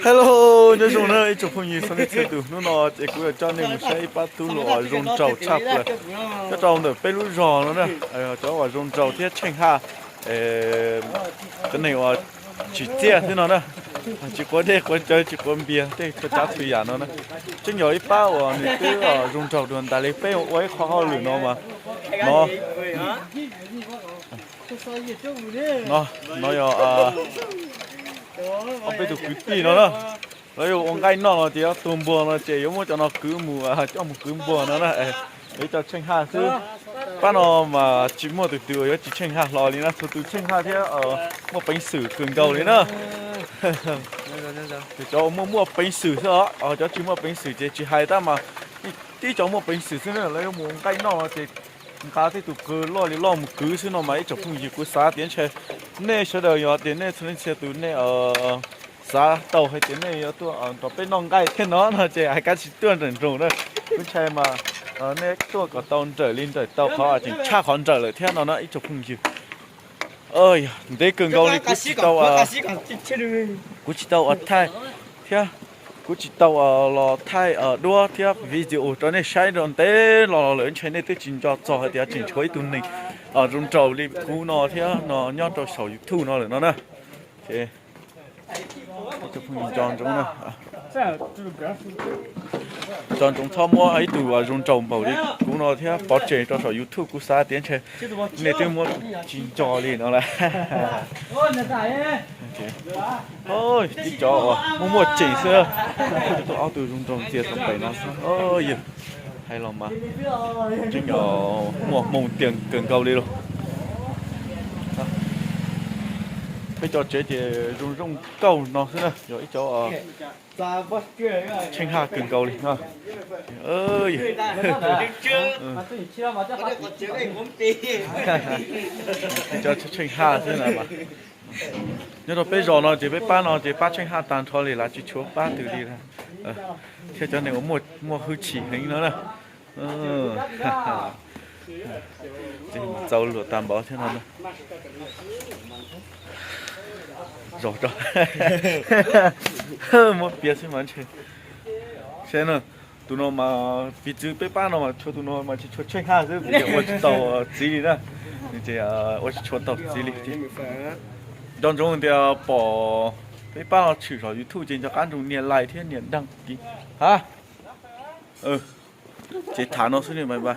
Hello, nyob zoo na ib tsoom phooj ywg txhua leej txhua tus, hnub no ces kuv yuav coj nej mus saib ib pab tub hluas uas zoo nraug tshaj plaws nyob rau ntawm peb lub zos no na. Cov uas zoo nraug thiab tsheej haj, cov neeg uas tsim txiaj xwb no na, tsis quav dej quav cawv tsis quav npias tej txhua tsav txhua yam no na. Tseeb yog ib pab uas nws twb zoo nraug dua ntawd li peb ua ib qho hauj lwm no mas no no yog ob peb tus kwv tij no na, lawv yuav ua nqaij noj no ces yuav tuag npua no ces yuav muab cov no kwv mus coj mus kwv npua no na. Yuav cov tsheej haj xwb. Pab no mas tsis muaj tus twg uas yuav tsis tsheej haj hlo li na, txhua tus tsheej haj thiab muaj peev xwm kawg nkaus li na. Cov uas muaj muaj peev xwm xwb os, cov tsis muaj peev xwm ces tsis hais tab mas tib cov muaj peev xwm xwb na, lawv yuav mus ua nqaij noj no ces nqa tej tus qws loj li loj mus kwv xwb no mas ib tsoom phooj ywg, kuv xav tias ntshe nej sawv daws yog tias nej txhua leej txhia tus nej xav tau hais tias nej yuav tuaj nrog peb noj nqaij thiab no no ces hais kab tsis tuaj nrawm nroos na. Kuv ntshai mas nej tuaj kom tau nrawm li nrawm tau qhov tseem tshaj qhov nrawm lawm thiab no na ib tsoom phooj ywg. Ntev kawg nkaus li kuv tsis tau kuv tsis tau ua thaij thiab kuv tsis tau los thaij duab thiab video rau nej saib rau ntev los lawm, ntshai nej twb tsis nco txog hais tias tseem tshuav ib tug neeg zoo nraug li kuv no thiab no nyob rau saum YouTube no lawm no na. Nco ntsoov txhob muab ib tug zoo nraug npaum li kuv no thiab pov tseg rau saum YouTube, kuv xav tias ntshe nej twb muab tsis nco li no lawm. Tib cov uas muaj muaj ceem xwb, ob tug zoo nraug ntxias tau pem no xwb. Yog hais los mas tseeb yog muaj hmoo tiag kawg nkaus li lauj. Peb cov tsev ces zoo zoo nkauj no xwb na, yog ib cov tsheej haj kawg nkaus li no. Cov tsheej haj xwb na. Nyob rau peb zos no ces peb pab no ces pab tsheej haj tag nrho li, lawv tsis tshuav pab twg li lawm, thiab cov neeg uas muaj hwj chim heev no na. Ces txaus luag tag npaum thiab no. Zos rau muab piav xwb mas ntshe, saib no, tus no mas piv txwv peb pab no mas tshuav tus no mas tsis tshuav tsheej haj xwb, ua tsis tau txiv li na. Ces ua tsis tshuav tau txiv li. Nco ntsoov tias pom peb pab no tshwm zos YouTube ces nco qab nrog nias like thiab nias đăng ký ha. Ces tham no xwb ni, bye bye.